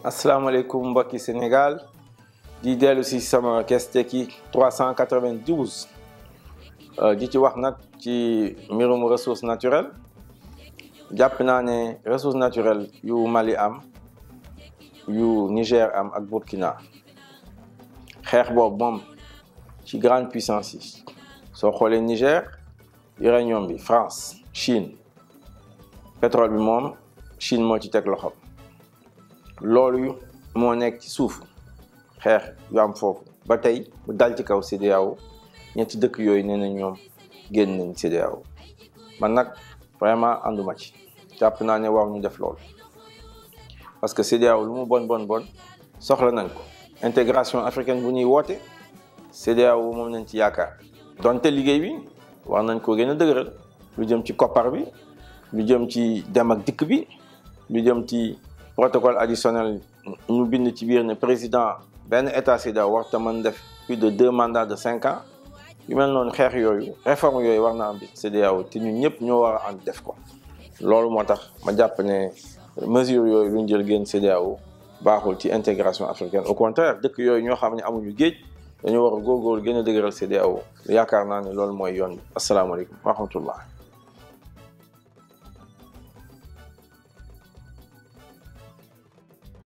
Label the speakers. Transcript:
Speaker 1: asalaamaaleykum mbokki Sénégal di dellu si sama Kesteki 392 di ci wax nag ci mbirum ressource naturelle jàpp naa ne ressource naturelle yu Mali am yu Niger am ak Burkina xeex boobu moom ci grande puissance yi soo xoolee Niger uranium bi France Chine pétrole bi moom Chine moo ci teg loxo loolu moo nekk ci suuf xeex yu am foofu ba tey mu dal ci kaw CEDEAO ñetti dëkk yooyu nee na ñoom génn nañ CEDEAO man nag vraiment ànduma ci jàpp naa ne waaw ñu def loolu parce que CEDEAO lu mu bon soxla nañ ko intégration africaine bu ñuy woote CEDEAO moom nañ ci yaakaar donte liggéey bi war nañ ko gën a dëgëral lu jëm ci koppar bi lu jëm ci dem ak dikk bi lu jëm ci protocole additionnel ñu bind ci biir ne président benn état CEDEAO warta mën def plus de 2 mandats de 5 ans yu mel noonu xeex yooyu réforme yooyu war na am bi CEDEAO te ñun ñëpp ñoo war a ànd def ko loolu moo tax ma jàpp ne mesure yooyu lu ñu jël génn CEDEAO baaxul ci intégration africaine au contraire dëkk yooyu ñoo xam ne amuñu géej dañoo war a góorgóorlu gën a dëgëral CEDEAO yaakaar naa ne loolu mooy yoon bi asalaamaaleykum wa rahmatullah